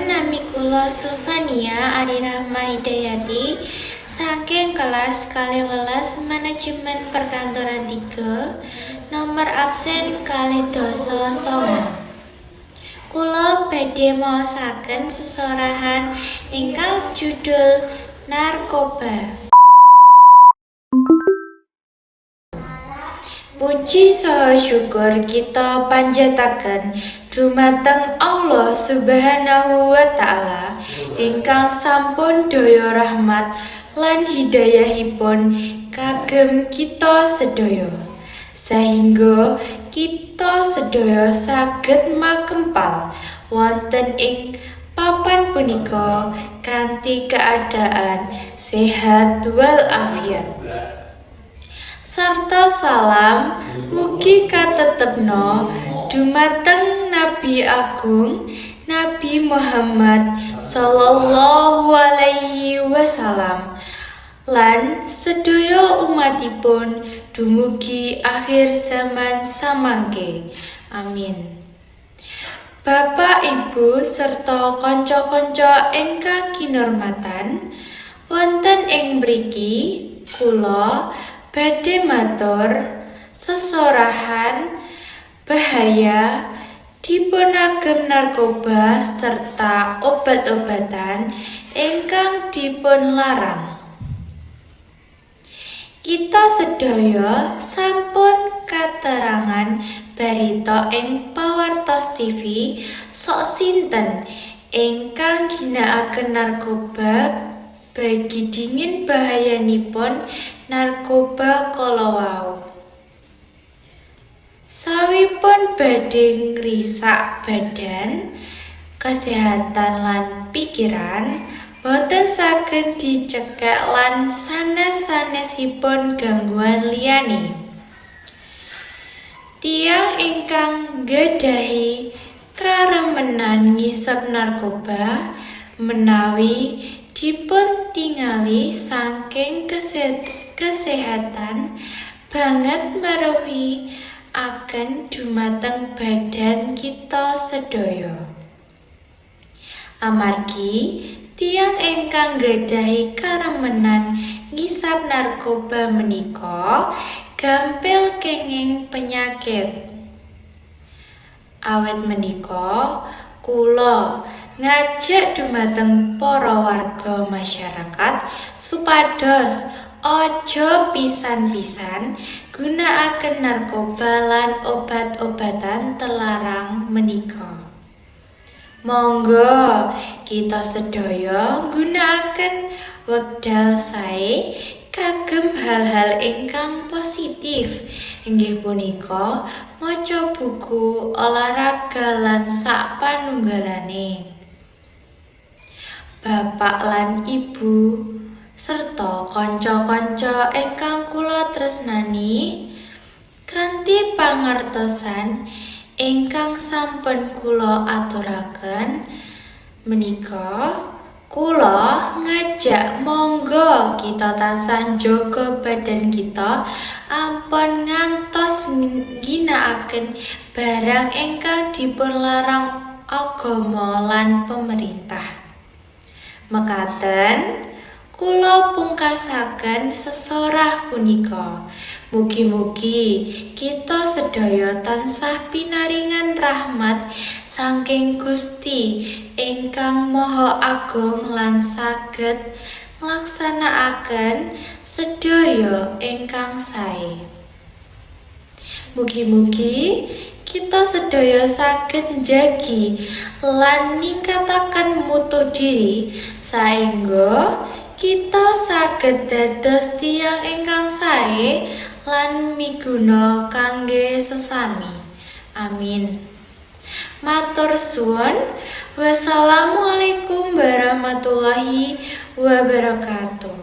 Tepangaken, nami kula Sulfania Ari Rahma Hidayati saking kelas 12 Manajemen Perkantoran 3, nomor absen 29. Kula badhe maosaken sesorahan ingkang judul Narkoba. Puji saha syukur kita panjataken dumateng Allah Subhanahu wa Ta'ala ingkang sampun daya rahmat lan hidayahipun kagem kita sedaya, sehingga kita sedaya saged makempal wonten ing papan punika kanthi keadaan sehat walafiat. Sarta salam mugi katetepno dumateng Nabi Agung Nabi Muhammad sallallahu alaihi wasallam lan sedaya umatipun dumugi akhir zaman samangke. Amin. Bapak, Ibu serta kanca-kanca ingkang kinurmatan, wonten ing mriki kula badhe matur sesorahan bahaya dipunagem narkoba serta obat-obatan ingkang dipunlarang. Kita sedaya sampun katerangan barita ing pawartos TV sok sinten ingkang ginakaken narkoba bagi dingin bahayanipun narkoba kala wau. Sawipun badhe ngrisak badan, kesehatan lan pikiran, boten saged dicekek lan sanes-sanesipun gangguan liyane. Tiyang ingkang nggadahi karemenan ngisep narkoba menawi dipun tingali saking kesehatan banget meruhi aken dumateng badan kita sedaya. Amargi tiyang ingkang nggadahi karemenan ngisap narkoba menika gampil kenging penyakit. Awit menika kula ngajak dumateng para warga masyarakat supados aja pisan-pisan gunakaken narkoba lan obat-obatan terlarang menika. Monggo kita sedaya nggunakaken wekdal sae kagem hal-hal ingkang positif, inggih punika maca buku, olahraga lan sapanunggalane. Bapak lan Ibu serta kanca-kanca ingkang kula tresnani, kanthi pangertosan ingkang sampun kula aturaken menika, kula ngajak monggo kita tansah njaga badan kita ampun ngantos ngginakaken barang ingkang dipunlarang agama lan pemerintah. Mekaten kula pungkasaken sesorah punika. Mugi-mugi kita sedaya tansah pinaringan rahmat saking Gusti ingkang Maha Agung lan saged nglaksanakaken sedaya ingkang sae. Mugi-mugi kita sedaya saged njagi lan ningkataken mutu diri saengga kita saged dados tiyang ingkang sae lan miguna kangge sesami. Amin. Matur suwun. Wassalamualaikum warahmatullahi wabarakatuh.